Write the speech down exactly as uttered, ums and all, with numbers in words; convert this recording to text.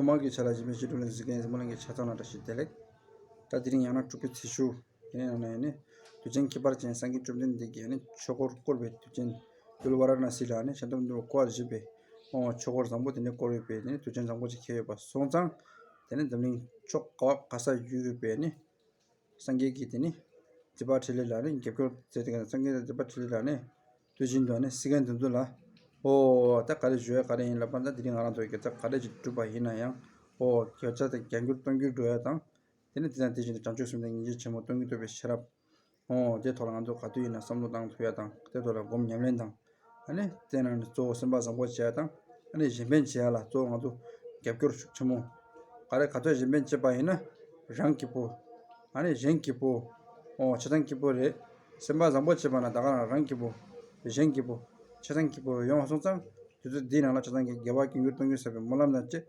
ཐོག་མར་གྱི་ཆ་ལ་གཞན་ཕན་བྱེད་འགྲོ་ལ་གཟིགས་མཁན་སྨོན་ལམ་གྱི་ཆ་ཚང་ལ་བཀྲ་ཤིས་བདེ་ལེགས། ད་དེ་རིང་ཡང་ན་དྲུག་པའི་ཚེས་བཅུ། དེ་ནས་ཡང་ན་ཡང་ནི་དུས་ཆེན་ཁྱད་པར་ཅན་སངས་རྒྱས་བཅོམ་ལྡན་འདས་ཀྱི་ཡང་ནི་ཆོས་འཁོར་བསྐོར་བའི་དུས་ཆེན། ཡུལ་ཝཱ་ར་ཎ་སི་ལ་ནི་ཤཱནྟི་མཉྫུ་པ་སྐོར་བ་བཞི་པའི་ཨོ་ཆོས་འཁོར་བཟང་པོ་དེ་ནི་བསྐོར་བའི་དེ་ནི་དུས་ཆེན་བཟང་པོ་ཅིག་འཁེལ་ཡོད་པ་སོང་ཙང་། དེ་ནི་འཛམ་གླིང་ཕྱོགས་ག་བ་ག་ས་ཡོད་ཡོད་པའི་ནི་སངས་རྒྱས་ཀྱི་དེ་ནི་སྡིག་པ་འཕྲིན་ལས་ལ་ནི་རྒྱབ་སྐྱོར་མཛད་དེ་ག་སངས་རྒྱས་སྡིག་པ་འཕྲིན་ལས་ལ་ནི་དུས་བཞིན་དུ་ནི་སྲིད་མཁན་དེ་ཚོ་ལ་ཨོ་ད་ག་རེ་ཞུ་ཡ་ག་རེ་ཡིན་ལབ་པ་ད་དེ་རིང་ང་རང་ཚོ་གི་ད་ག་རེ་ཅིག་བསྒྲུབས་པ་ཡིན་ན་ཡང་ཨོ་བརྒྱ་ཆ་དང་བརྒྱ་འགྱུར་སྟོང་འགྱུར་འགྲོ་ཡ་དང་། དེ་ནི་དེ་དང་དེ་བཞིན་དུ་བྱང་ཆུབ་སེམས་དང་སྙིང་རྗེ་ཆེན་མོ་སྟོང་ཉིད་རྟོགས་པའི་ཤེས་རབ། ཨོ་དེ་ཐོག་ལ་ང་ཚོ་ག་དུས་ཡིན་ན་བསམ་བློ་བཏང་ཐུབ་ཡ་དང་དེ་ཐོག་ལ་སྒོམ་ཉམས་ལེན་དང་། ཨ་ནི་དེ་ནང་ནས་གཙོ་བོ་སེམས་པ་བཟང་པོ་བྱེད་ཡ་དང་། ཨ་ནི་གཞན་ཕན་བྱེད་ཡ་ལ་གཙོ་བོ་ང་ཚོ་རྒྱབ་སྐྱོར་ཤུགས་ཆེན་མོ། ག་རེ་ག་ཚོད་གཞན་ཕན་བྱེད་པ་ཡིན་ན་རང་སྐྱིད་པོ། ཨ་ནི་གཞན་སྐྱིད་པོ། ཨོ་ཆ་ཚང་སྐྱིད་པོ་རེད། སེམས་པ་བཟང་པོ་བྱེད་པ་ན་ད་ག་རང་རང་སྐྱིད་པོ། གཞན་སྐྱིད་པོ། ཆ་ཚང་སྐྱིད་པོ་ཡོང་བ་སོང་ཙང་དུས་ཚོད་འདིའི་ནང་ལ་ཆ་ཚང་གི་དགེ་བ་ཀུན་གྱིས་སྟོང་ཉིད་བསགས་པའི་སྨོན་ལམ་དང་བཅས།